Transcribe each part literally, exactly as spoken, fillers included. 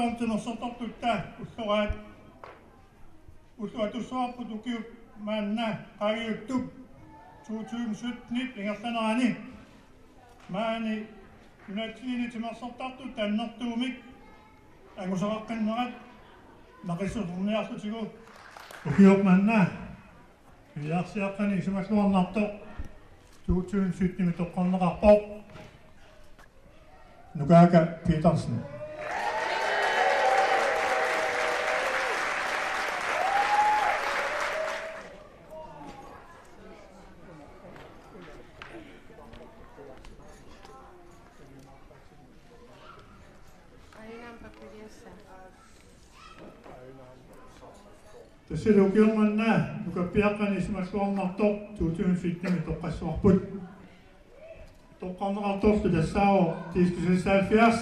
Timersortartutta ulloraat ulluatussuarput ukiup maanna qaangiuttup to tusind sytten-ip ingerlanerani maani nunatsinni timersortartut annertuumik angusaqaqqinnerat naqissuserniarlutigu ukioq manna milliarsiaqqanik isumalluarnartoq to tusind sytten-imi toqqarneqarpoq Nukaaka Petersen. Tassa ukioq manna nukappiaqqanik isumalluarnartoq to tusind sytten-imi toqqassavarput. Toqqarneqartorlu tassaavoq disko seksoghalvfjerds,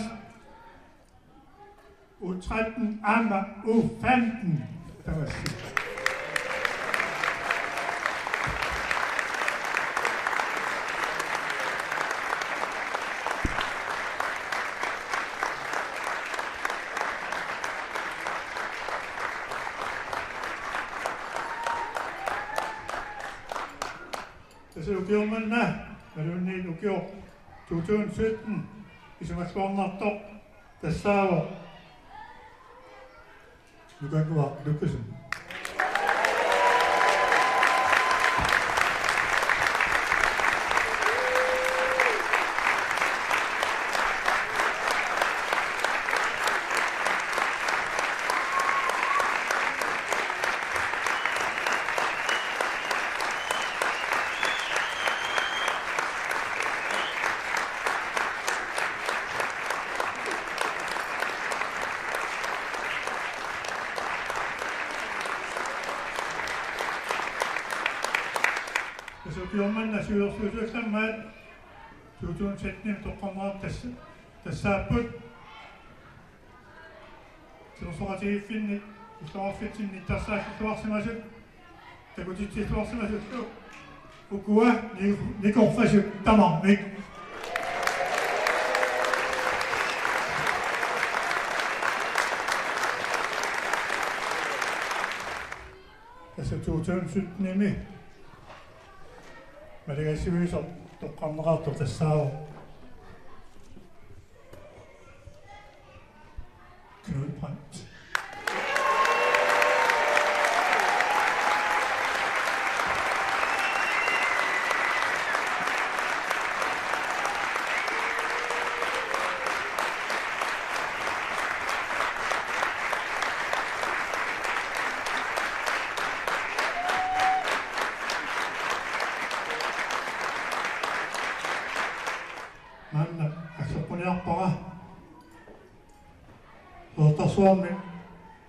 U tretten aamma U femten. Tamassi. Tassa ukioq manna, imaluunniit ukioq to tusind sytten isumalluarnartoq tassaavoq Nukannguaq Lucas. Tassa ukioq manna siulersuisuallammaat to tusind sytten-imi toqqarneqartut tassa, tassaapput timersoqatigiiffinni illoqarfitsinni tassaassaalluarsimasut, takutitsilluarsimasullu ukua ni-, nikorfasut tamarmik. Tassa to tusind sytten-imi maligassiuisoq toqqarneqartoq tassaavoq Knud Brandt. Maanna aggersuniarpara Qeqertarsuarmi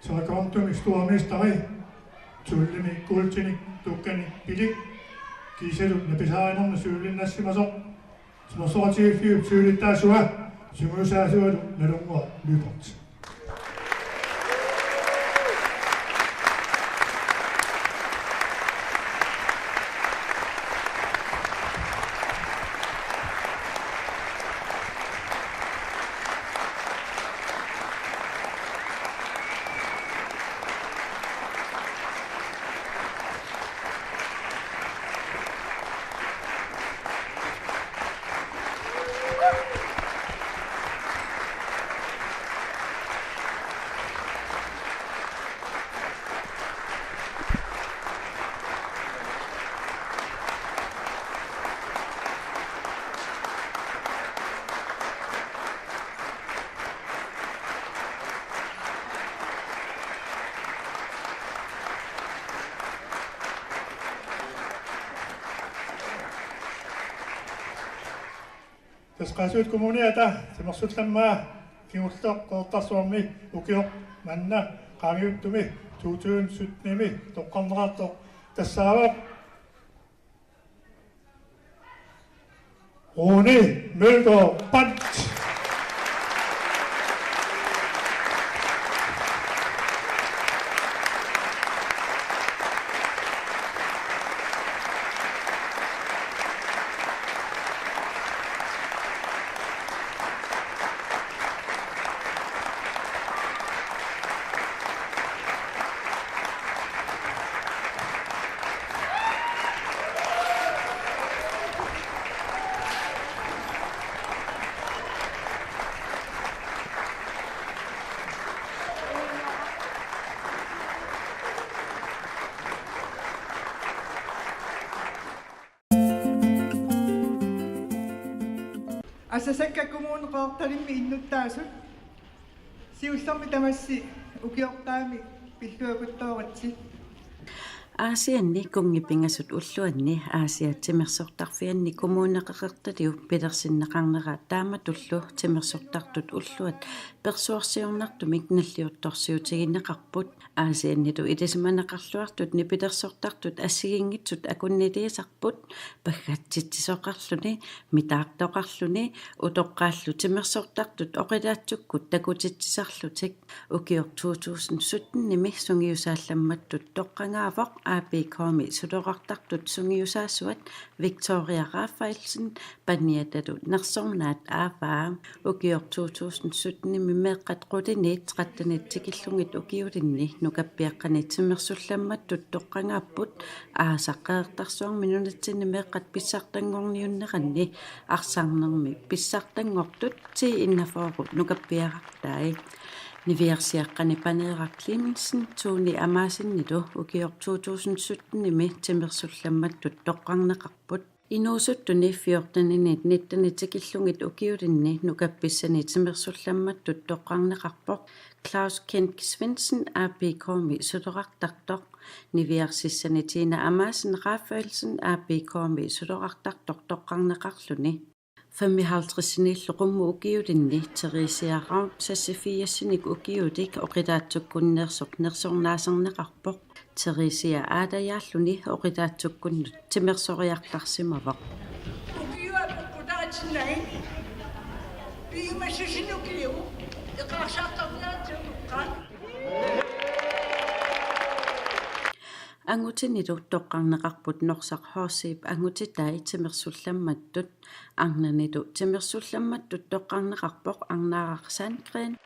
Taekwondoomi stormesteri, Thuleimi kuultinik tukkanik pilik kiisalu napisaarinermik siulinnassimasoq, timersoqatigiiffiup siulittaasua sungiusaasualu Nalunnguaq Lyberth. Tassa Qaasuitsup Kommuniata timersullammaa kingulleq Qeqertarsuarmi ukioq manna qaangiuttumi to tusind sytten-imi toqqarneqartoq tassaavoq Rune Mølgaard Brandt. Asasakka Kommune Qeqertalimmi innuttaasut. Siullermik tamassi ukiortaami pilluakuttooritsi. Aasianni kunngipingasut ulluanni Aasiaat timersortarfianni Kommune Qeqertaliup pilersinneqarnera taamatullu timersortartut ulluat persuarsiornartumik nalliuttorsiutigineqarput. Aasiannilu ilisimaneqarluartut nipilersortartut assigiinngitsut akunniliisarput, paggatsitsisoqarluni, mitaartoqarluni, utoqqaallu timersortartut oqilaatsukkut takutitsisarlutik. Ukioq to tusind syttenimi sungiusaallammattut toqqagaavoq A B K-mi sulorartartut sungiusaasuat Victoria Rafaelsen, paniatalu nersornaat aavaa. Ukioq to tusind syttenimi meeqqat quliniit trettenit tikillugit ukiulinni nukappiaqqani timersullammattut toqqagaapput, aasaq Qeqertarsuarmi nunatsinni meeqqat pissartanngorniunneranni arsarnermi pissartanngortut ti enogfyrre nukappiarartai. Niviarsiaqqani Paneeraq Clemmensen Tuni Amaasenilu ukioq to tusind syttenimi timersullammattut toqqarneqarput. Inuusuttuni fjorteniniit nittenit tikillugit ukiulinni nukappissani timersullammattut toqqarneqarpoq Claus Kent Svendsen A B K-mi sulorartartoq. Niviarsissani Tina Amasen Rafaelsen A B K-mi sulorartartoq toqqarneqarluni. Femoghalvtredsinillu qummut ukiulinni Theresia Raum seksogfirsinik ukiulik oqilaatsukkut nersornaaserneqarpoq. Theresia aalajaalluni oqilaatsukkut timersoriartarsimavoq. Ukiup apeqqutaatinnagit piumassusinukiu eqaarsaartarniartiutukka. Angutinilu toqqarneqarput Norsaq H C-p angutitai timersullammattut. Arnanilu timersullammattut toqqarneqarpoq Arnaaraq Sandgreen.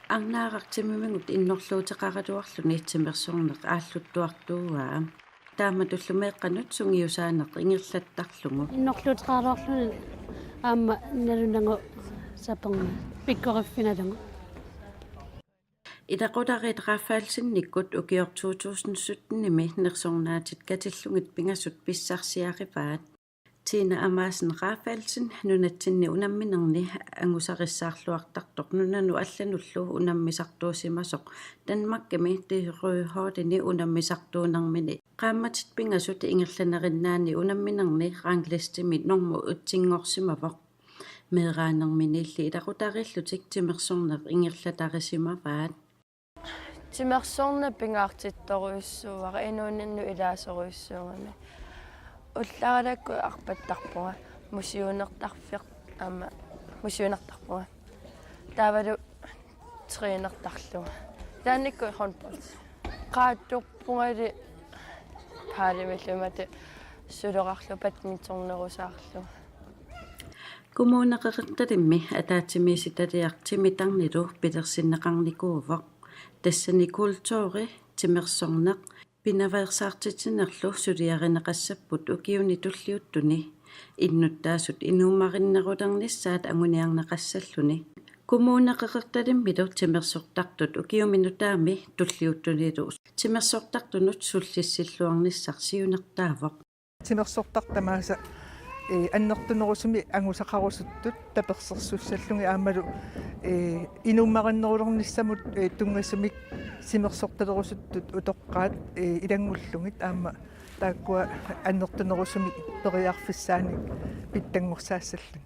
Arnaaraq timimigut innerluuteqaraluarluni timersorneq aalluttuartuuaa. Taamatullu meeqqanut sungiusaaneq ingerlattarlugu. Innerluuteqaraluarluni aamma nalunagu saperna pikkoriffinalugu. Ilaqutariit Rafaelsenikkut ukioq to tusind syttenimi nersornaatit katillugit pingasut pissarsiarivaat. Tina Amasen Rafaelsen nunatsinni unamminerni angusarissaarluartartoq nunanut allanullu unammisartuusimasoq Danmarkimi Digerøveholdini unammisartuunermini qaammatit pingasut ingerlanerinnaanni unamminerni ranglistemi normu etsinngorsimavoq. Meeraanerminiilli ilaqutariillutik timersorneq ingerlatarisimavaat. Timersorneq pingaartittorujussuuara inuuninnut ilaasorujussuugami. Ullaaralakkut arpattarpunga, musiunertarfeq aamma musiunertarpunga. Taavalu trænertarlunga. Taannikkut håndbold. Qaattorpungali haalimillu imatut suloqarlunga badmintonerusaarlunga. Kommune Qeqertalimmi ataatsimiititaliaq Jimmy Tarnilu pilersinneqarnikuuvoq. Tassani kulturi, timersorneq, pinaveersaartitsinerlu suliarineqassapput ukiuni tulliuttuni. Innuttaasut inuummarinnerulernissaat anguniarneqassalluni. Kommune Qeqertalimmilu timersortartut ukiumi nutaami tulliuttunilu timersortartunut sullissilluarnissaq siunertaavoq. Timersortartut tamaasa, ee, annertunerusumik angusaqarusuttut tapersersussallugit aammalu, ee, inuummarinnerulernissamut, ee, tunngasumik timersortalerusuttut utoqqaat, ee, ilanngullugit aamma taakkua annertunerusumik periarfissaanik pitsanngorsaassallutik.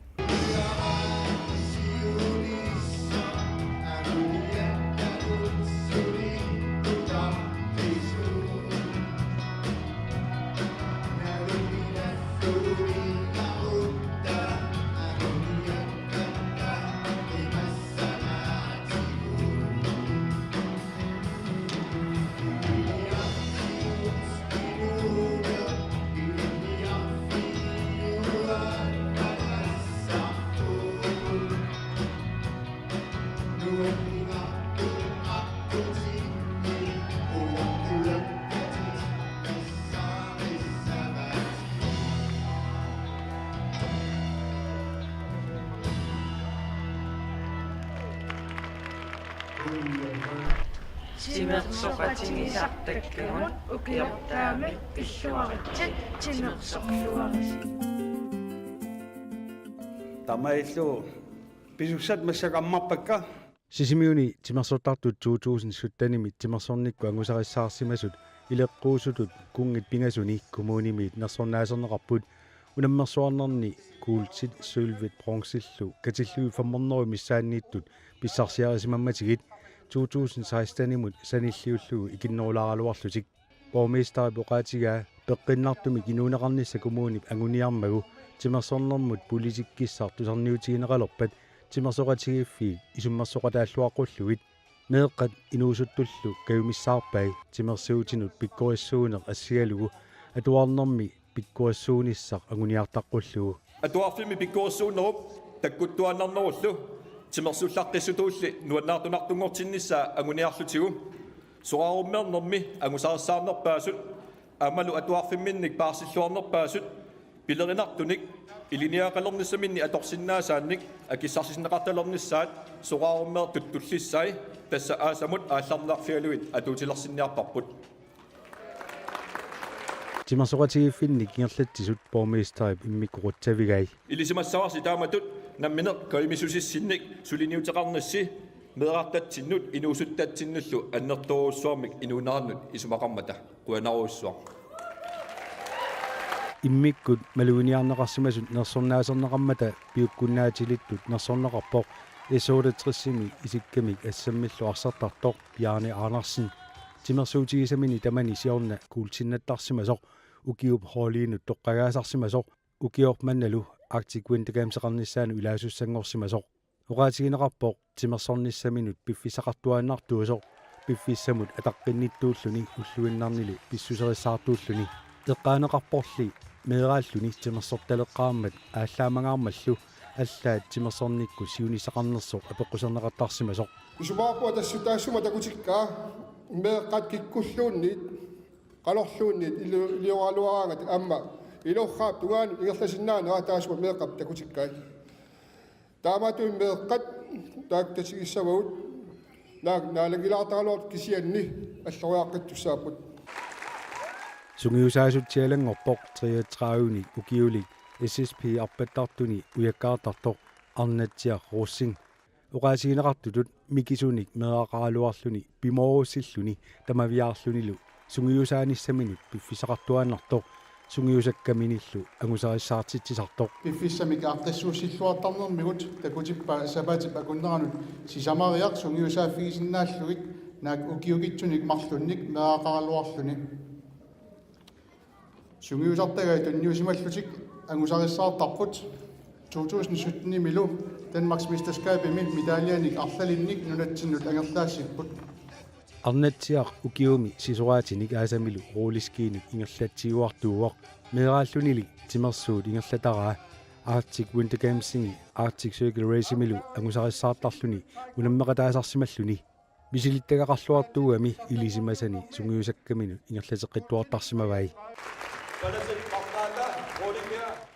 Timersoqatigisartakkagut ukiortaami pilluaritsi timersorluarisi. Taamaalillutik pisussat massakkut ammarpakka. Sisimiuni timersortartut to tusind syttenimi timersornikkut angusarissaarsimasut ileqquusutut kunngit pingasuni kommunimiit nersornaaserneqarput. Unammersuarnerni kuultit, sølvit, bronzillu katillugit femhundrede missaanniittut pissarsiarisimammatigit to tusind sekstenimut sanilliullugu ikinnerulaaraluarlutik. Borgmesterip oqaatigaa peqqinnartumik inuuneqarnissaq kommunip anguniarmagu timersornermut politikkissaq tusarniutigineqalerpat timersoqatigiiffiit isummersoqataalluaqqullugit. Meeqqat inuusuttullu kajumissaarpai timersuutinut pikkorissuuneq assigalugu atuarnermi pikkorissuunissaq anguniartaqqullugu. Atuarfimmi pikkorissuunerup takkuttuaannarnerullu timersullaqqissutulli nuannaartunartunngortinnissaa anguniarlutigu. Soraarummeernermi angusarissaarnerpaasut aammalu atuarfimminnik paarsilluarnerpaasut pilerinartunik ilinniaqalernissaminnik atorsinnaasaannik akissarsisinneqartalernissaat soraarummeertut tullissai tassa aasamut aallarniarfigalugit atuutilersinniarparput. Timersoqatigiiffinnik ingerlatsisut borgmesterip immikkut qutsavigai. Ilisimassavarsi taamatut nammineq kajumissusissinnik suliniuteqarnissi meerartatsinnut inuusuttatsinnullu annertoorujussuarmik inuunerannut isumaqarmata. Qujanarujussuaq. Immikkut maluginiarneqarsimasut nersornaaserneqarmata piukkunnaatilittut nersorneqarpoq S otteogtresimi isikkamik assammillu arsartartoq Bjarne Andersen. Timersuutigisamini tamani siorna kuultinnattarsimasoq, ukiup holdiinut toqqagaasarsimasoq, ukioq mannalu Arctic Winter Gameseqarnissaanut ilaasussanngorsimasoq. Oqaatigineqarpoq timersornissaminut piffissaqartuaannartuusoq piffissamut ataqqinnittuulluni ulluinnarnilu pissuserissaartuulluni. Eqqaaneqarporli meeraalluni timersortaleqqaarmat aallaamangaarmallu allaat timersornikkut siunissaqarnersoq apeqquserneqartarsimasoq. Isumaqarpunga tassa taassuma takutikkaa meeqqat kikkulluunniit qanorluunniit ilu-, ilioraluaraangat aamma ilorraap tungaanut ingerlasinnaanerat taassuma meeqqat takutikkai. Taamaattumik meeqqat taakku tatigissavagut naak naalanngilaartaraluartut kisianni alloriaqqittussaapput. Sungiusaasutsialanngorpoq treogtredive ukiulik S S P arpattartuni ujakkaartartoq Arnatsiaq Rosing. Oqaasigineqartutut mikisunik meeraqaraluarluni pimoorussilluni tamaviaarlunilu sungiusaanissaminut piffissaqartuaannartoq sungiusakkaminillu angusarissaartitsisartoq. Piffissamik aaqqissuussilluartarnermigut takutippaa sapaatip akunneranut sisamariaq sungiusaaffigisinnaallugit naak ukiukitsunik marlunnik meeraqaraluarluni. Sungiusartagaat tunniusimallutik angusarissaartarput to tusind syttenimilu Danmarksmesterskabimi medaljanik arlalinnik nunatsinnut angerlaassipput. Arnatsiaq ukiumi sisoraatinik aasamilu rulleskimik ingerlatsiuartuuvoq. Meeraallunili timersuut ingerlataraa Arctic Winter Gamesimi Arctic Circle Racemilu angusarissaartarluni unammeqataasarsimalluni. Misilittagaqarluartuugami ilisimasani sungiusakkaminut ingerlateqqittuartarsimavai.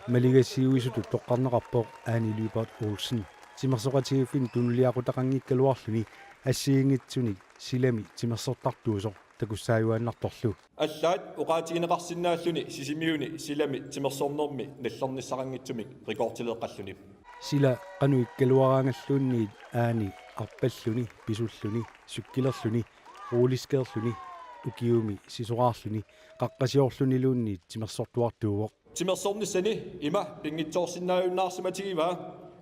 Maligassiuisutut toqqarneqarpoq Annie Lyberth Olsen. Timersoqatigiiffinni tunuliaqutaqanngikkaluarluni assigiinngitsunik silami timersortartuusoq takussaajuaannartorlu. Allaat oqaatigineqarsinnaalluni Sisimiuni silami timersornermi nallernissaqanngitsumik rekordileeqqalluni. Sila qanoq ikkaluaraangalluunniit Annie arpalluni, pisulluni, sukkilerluni, rulleskeerluni, ukiumi sisoraarluni, qaqqasiorluniluunniit timersortuartuuvoq. Timersornissani ima pinngitsoorsinnaajunnaarsimatigivaa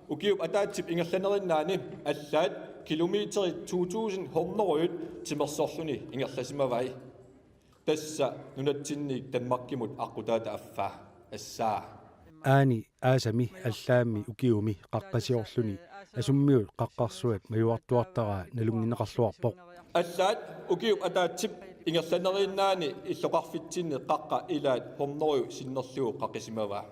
ukiup ataatsip ingerlanerinnaani allaat kilometerit to tusind hundrede timersorluni ingerlasimavai. Tassa nunatsinniit Danmarkimut aqqutaata affaa. Assaa. Annie aasami allaammi ukiumi qaqqasiorluni asummiut qaqqarsuat majuartuartaraa nalunngineqarluarpoq. Allaat ukiup ataatsip ingerlanerinnaani illoqarfitsinni qaqqat ilaat hundrede sinnerlugit qaqisimavaa.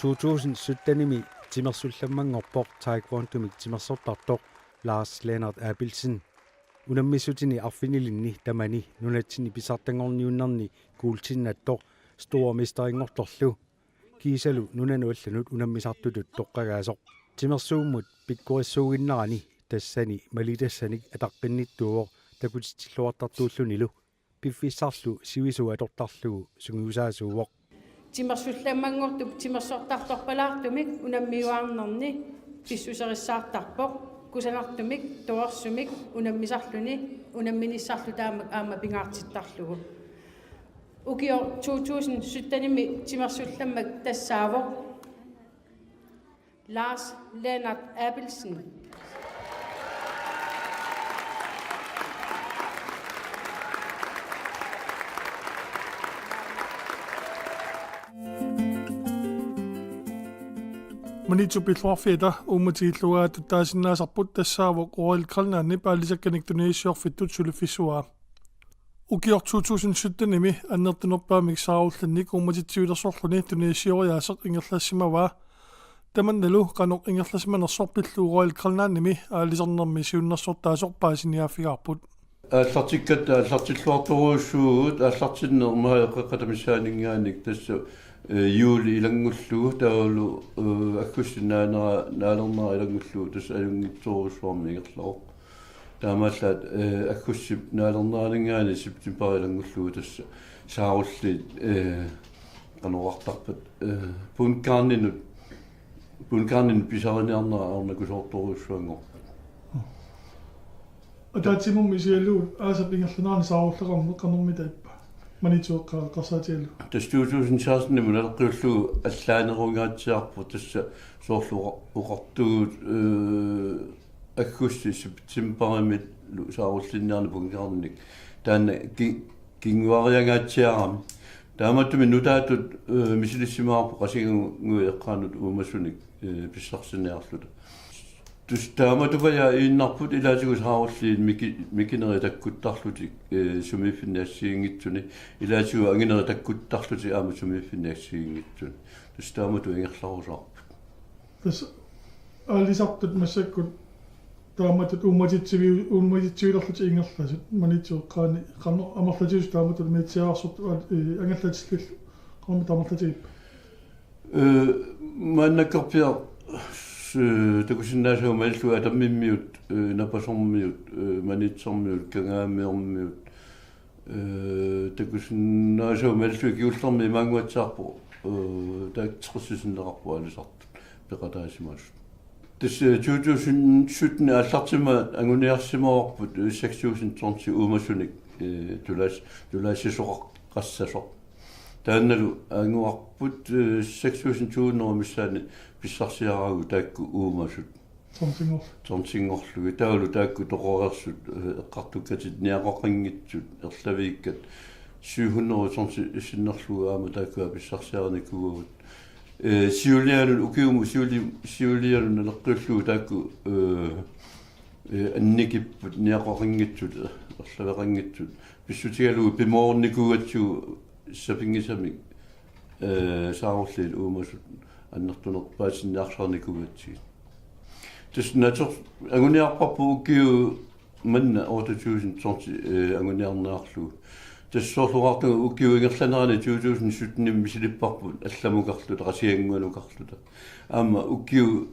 To tusind syttenimi timersullammanngorpoq taekwondomik timersortartoq Lars Lennart Abelsen. Unammissutini arfinilinni tamani nunatsinni pissartanngorniunnerni kuultinnattoq stormesterinngortorlu. Kiisalu nunanut allanut unammisartutut toqqagaasoq. Timersuummut pikkorissuuginnarani tassani malitassanik ataqqinnittuuvoq takutitsilluartartuullunilu. Piffissarlu sivisua atortarlugu sungiusaasuuvoq. Timersullammanngortup timersortartorpalaartumik unammiuaarnerni Pissuserissaartarpoq kusanartumik torersumik unammisarluni unamminissarlu taama aamma pingaartittarlugu. Ukioq to tusind syttenimi timersullammak tassaavoq Lars Lennart Abelsen. Maniitsup illuarfiata uummatigiilluaatut taasinnaasarput tassaavoq Royal Greenlandip aalisakkanik tunisassiorfittut suliffissavaa. Ukioq to tusind syttenimi annertunerpaamik saarullinnik uummatitsivilersorluni tunisassioreersoq ingerlassimavaa. Tamannalu qanoq ingerlasimanersoq pillugu Royal Greenlandimi aalisarnermi siunnersortaasoq paasiniaaffigaarput. Aallartikkatta aallartilluartorujussuuvugut, aallartinneq maajip qeqqata missaaninngaanniit tassa, eh, juuli ilanngullugu taavalu, eh, aggustip naanera naalernera ilanngullugu tassa ajunngitsorujussuarmik ingerlavoq. Taamaallaat, eh, aggustip naalerneraninngaanniit septemberip ilanngullugu tassa saarulliit, eh, qanoq oqartarpat, eh, bundgarninut, bundgarninut pisariniarnera ajornakusoortorujussuanngorpat. Ataatsimummi isigalugu aasap ingerlanerani saarulleqarneq qanormita ippa? Maniitsup eqqaa-, eqqarsaatigalugu. Tassa to tusind seksten-imut naleqqiullugu allaanerungaatsiarpoq, tassa soorlu oqa-, oqartugut, eh, aggustip septemberimillu saarullinniarneq bundgarninik. Taanna ki-, kinguariangaatsiarami. Taamaattumik nutaatut, eh, misilissimavarput Qasigiannguit eqqaanut uumasunik, eh, pissarsiniarluta. Tassa taamatupajaaginnarput ilaatigut saarulliit miki-, mikinerit takkuttarlutik, eh, sumiiffinni assigiinngitsuni, ilaatigut anginerit takkuttarlutik aamma sumiiffinni assigiinngitsuni. Tassa taamatut ingerlarusaarput. Tassa aalisartut massakkut taamatut uummatitsivi-, uummatitsivilerlutik ingerlasut, Maniitsup eqqaani qanoq amerlatigisut taamatut Maniitsiaarsortut, eh, angerlatillillu qanormita amerlatigippat? Eh, maannakkorpiaq, eh, takusinnaasavut malillugit Atammimmiut, eh, Napasormiut, eh, Maniitsormiut, Kangaamiormiut, eh, takusinnaasavut malillugit kingullermik imaanguatsiarpoq, eh, taakku tredive sinneqarput aalisartut peqataasimasut. Tassa, eh, to tusind sytten aallartimmata anguniarsimavarput, eh, seks tusind tonsi uumasunik, eh, tulaas-, tulaassisoqassasoq. Taannalu anguarput, eh, seks tusind to hundrede missaani pissarsiaraavut taakku uumasut. Tonsinngor-. Tonsinngorlugit. Taavalu taakku toqoreersut, eh, eqqartukkatit niaqoqanngitsut, erlaviikkat, syv hundrede tonsi sinnerlugu aamma taakkua pissarsiarinikuuagut. Eh, siulianut ukiumut siuli-, siulianut naleqqiullugu taakku, eh, eh, annikipput niaqoqanngitsut, eh, erlaveqanngitsut. Pissutigalugu pimoornikuugatsigu sapinngisamik, eh, saarulliit uumasut annertunerpaasinniarsarinikuugatsigit. Tassa nator-, anguniarparput ukiut manna otte tusind tonsi, eh, anguniarniarlugu. Tassa soorlu oqartunga ukiup ingerlanerani to tusind sytten-imi misilipparput allamukarluta, Qasigiannguanukarluta. Aamma ukiut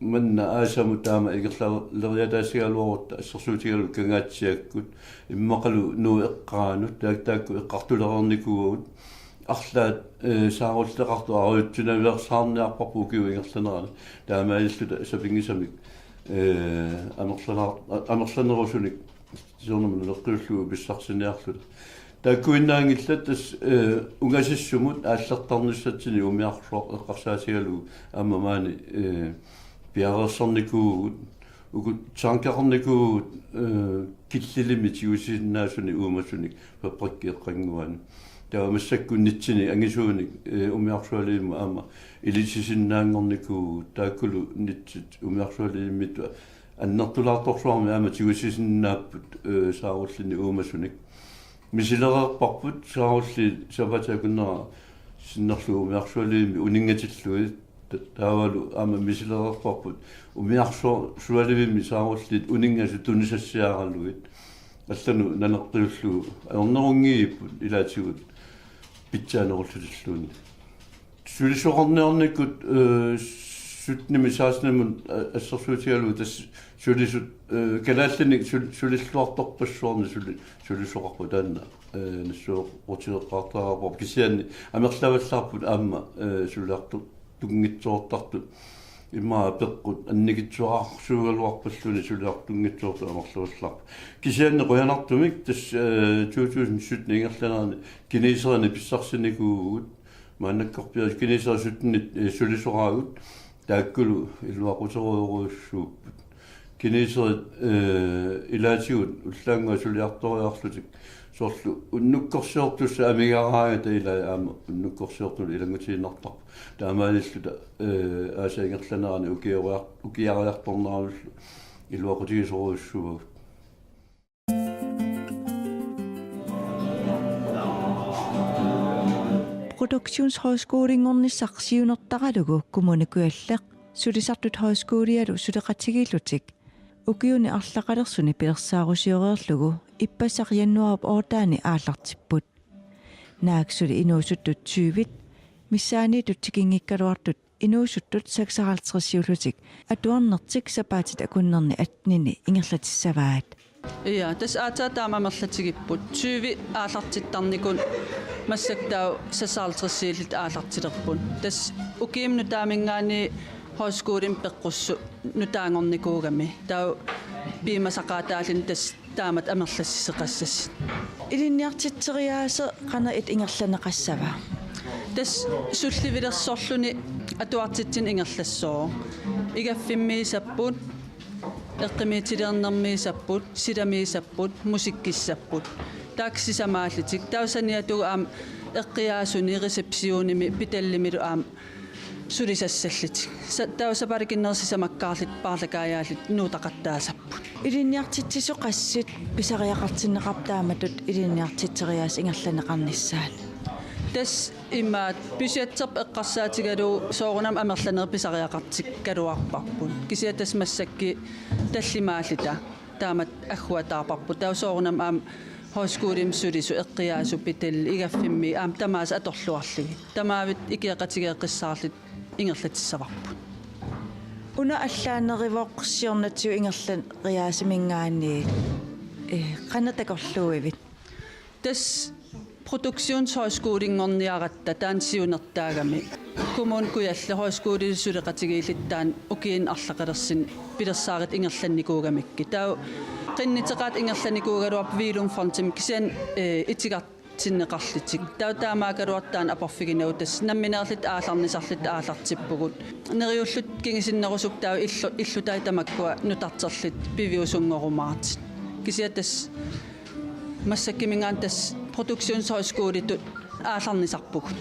manna aasamut taama ingerlaleriataassagaluarutta assersuutigalugu Kangaatsiakkut, immaqalu Nuup eqqaanut, taak-, taakku eqqartulereernikuuagut, arlaat, eh, saarulleqartut arujutsinaveersaarniarparput ukiup ingerlanerani. Taamaalilluta sapinngisamik, eh, amerlaner-, a-, amerlanerusunik siornamut naleqqiullugu pissarsiniarluta. Taakkuinnaanngillat tassa, eh, ungasissumut aallertarnissatsinnut umiarsuaq eqqarsaatigalugu aamma maani, eh, piareersarnikuuvugut, uku tankeqarnikuuvugut, eh, killilimmik tigusisinnaasunik uumasunik fabrikki eqqannguani. Taava massakkut nitsinik angisuunik, eh, umiarsualivimmut aamma ilisisinnaanngornikuuvugut, taakkulu nitsit umiarsualivimmit annertulaartorsuarmik aamma tigusisinnaapput, eh, saarullinnik uumasunik. Misilereerparput saarulliit sapaatip akunnera sinnerlugit umiarsualivimmik uninngatillugit. Ta-, taavalu aamma misilereerparput umiarsu-, sualivimmik saarulliit uninngasut tunisassiaralugit. Allanut naleqqiullugu ajornerunngivipput ilaatigut pitsaanerullutilluunniit. Sulisoqarniarnikkut, eh, syttenimi sekstenimut, eh, assersuutigalugu tassa sulisut, eh, kalaallinik sul-, sulilluartorpassuarnik suli-, sulisoqarpoq taanna, eh, nassuerutigeqqaartariaqarpoq, kisianni amerlavallaarput aamma, eh, suliartortunngitsoortartut. Immaqa peqqut annikitsuararsuugaluarpalluni suliartunngitsoortut amerlasoorlaarput. Kisianni qujanartumik tassa, eh, to tusind sytten ingerlanerani kineserinit pissarsinikuuvugut. Maannakkorpiaq kineserit syttenit, eh, sulisoraagut. Taakkulu iluaquterujorujussuupput. Kineserit, eh, ilaatigut ullaannguaq suliartoriarlutik. Soorlu unnukkorsiortussat amigaaraangata ilai aamma unnukkorsiortunut ilanngutiinnartarput. Taamaalilluta, eh, aasap ingerlanerani ukioriar-, ukiariartorneranullu iluaqutigisorujussuuagut. Produktionshøjskolinngornissaq siunertaralugu Kommune Kujalleq sulisartut højskolialu suleqatigiillutik ukiuni arlaqalersuni pilersaarusioreerlugu ippassaq januaarip ottaani aallartipput. Naak suli inuusuttut tyvit missaanniittut tikinngikkaluartut inuusuttut seksoghalvtredsiullutik atuarnertik sapaatit akunnerni attenini ingerlatissavaat. Ja, tassa aatsaat taama amerlatigipput. Tyve aallartittarnikut massakkut taava seksoghalvtredsiullutik aallartilerput. Tassa ukiumi nutaaminngaanniit højskolimi peqqussut nutaanngornikuugami. Taava piumasaqaataalluni tassa taamatut amerlassuseqassasut. Ilinniartitseriaaseq qanoq ingerlanneqassava? Tassa sullivilersorluni atuartitsineq ingerlassooq. Igaffimmiissapput, eqqumiitsuliornermiissapput, silamiissapput, musikkissapput. Taakku sisamaallutik. Taava saniatigut aamma eqqiaasuni receptionimi pedalimilu aamma sulisassallutik. Sa-, taava sapaatip akunneri sisamakkaarlutik paarlakaajaallutik nuutaqattaassapput. Ilinniartitsisoq qassit pisariaqartinneqarpa taamatut ilinniartitseriaaseq ingerlanneqarnissaat? Tassa imaattoq budgetterput eqqarsaatigalugu soorunami amerlanerit pisariaqartikkaluarparput. Kisianni tassa massakkut tallimaalluta taamatut agguataarparput. Taava soorunami aamma højskolimi sulisut eqqiaasut pedallit igaffimmiit aamma tamaasa atorluarlugit. Tamaviat ikioqatigeeqqissaarlutik ingerlatissavarput. Una allaaneruvoq siornatigut ingerlariaasiminngaanniit, eh, qanoq takorluuivit? Tassa produktionshøjskolinngorniaratta taanna siunertaagami. Kommune Kujalleq højskolilu suleqatigiillutik taanna ukiuni arlaqalersuni pilersaarutit ingerlannikuugamikkit. Taava qinnuteqaatit ingerlannikuugaluarput Vilumfondimi kisianni, eh, itigar- tinneqarlutik. Taava taamaakkaluartoq taanna aporfiginagu tassa nammineerluta aallarnisarluta aallartippugut. Neriulluta kingusinnerusukkut taava illu-, illutai tamakkua nutarterluta piviusunngorumaartut. Kisianni tassa massakkuminngaanniit tassa produktionshøjskolitut aallarnisarpugut.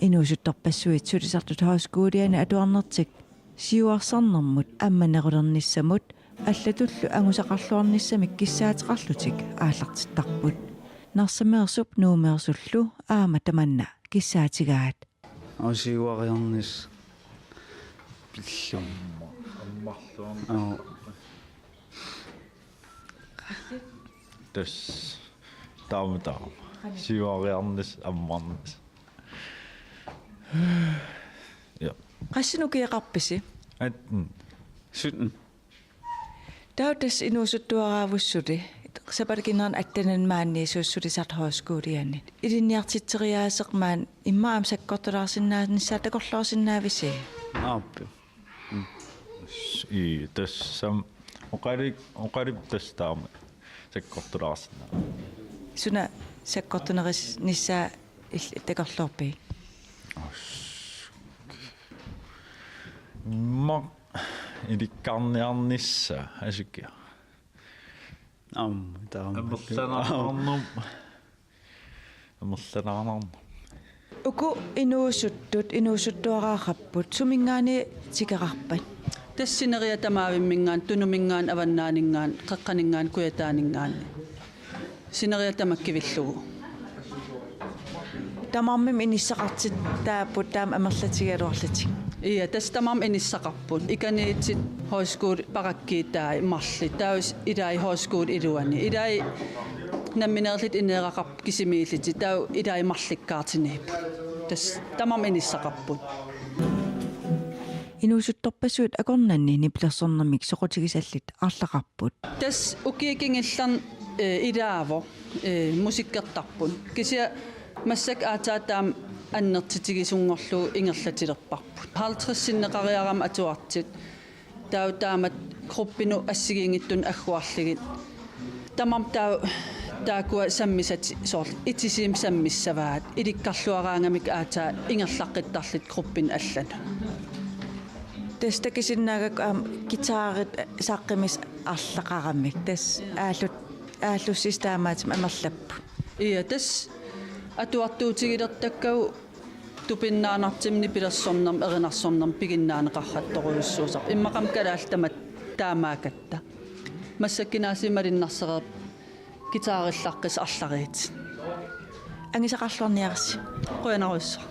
Inuusuttorpassuit sulisartut højskolianit atuarnertik siuarsarnermut ammanerulernissamut allatullu angusaqarluarnissamik kissaateqarlutik aallartittarput. Narsameersup Nuummeersullu aamma tamanna kissaatigaat. Aa, siuariarnissaq pillugit. Ammarluarnissaq. Aa. Tassa taama taama. Siuariarnissaq ammarnissaq. Ja. Qassinik ukioqarpisi? Atten. Sytten. Taava tassa inuusuttuaraavutit suli. Sapaatip akunnera attenini maaniittoq sulisartut højskolianit. Ilinniartitseriaaseq maani immaqa aamma sakkortulaarsinnaanissaa takorloorsinnaavisi? Aap. Mm. S-, ii, tassami oqalu-, oqalupput tassa taama sakkortulaarsinnaaneq. Suna sakkortunerunissaa il-, takorloorpigit? As-, ma-, ilikkarniarnissaa asukiaq. Aamma, taama. Amerlanaarnermut. Amerlanaarnermut. Uku inuusuttut, inuusuttuaraaqapput, suminngaanniit tikeraarpat? Tassa sineriak tamaavimminngaanniit, Tunuminngaanniit, Avannaaninngaanniit, Qeqqaninngaanniit, Kujataaninngaanniit. Sineriak tamakkivillugu. Tamarmik inissaqartitaapput taama amerlatigigaluarlutik. Ja, tassa tamarmik inissaqarput. Ikaniitsit højskole parakkiitai marluk. Taava ilai højskole iluani. Ilai nammineerlutik ineeraqarput kisimiillutik. Taava ilai marlukkaartiniipput. Tassa tamarmik inissaqarput. Inuusuttorpassuit akornanni nipilersornermik soqutigisallit arlaqarput. Tassa ukiut kingullerni, eh, ilaavoq, eh, musikkertarput. Kisianni Massakkut aatsaat taama annertutigisunngorlugu ingerlatilerparput. Halvtreds sinneqariarami atuartut. Taava taamatut gruppinut assigiinngitsunut agguarlugit. Tamarmik taava taakkua sammisatik soorlu itisiimik sammissavaat ilikkarluaraangamik aatsaat ingerlaqqittarlutik gruppinut allanut. Tassa takusinnaagakku aamma guitarit saqqummisut arlaqaramik. Tassa aallut-, aallussisut taamaattumik amerlapput. Ia, tassa atuartuutigilertakkagut tupinnaanartumik nipilersornermik erinarsornermik piginnaaneqartorujussuusarput. Immaqami kalaallit tamatta taamaakkatta. Massakkut gymnasiet malunnarsereerput guitarillaqqisut arlariit. Angusaqarluarniarsi. Qujanarsuaq.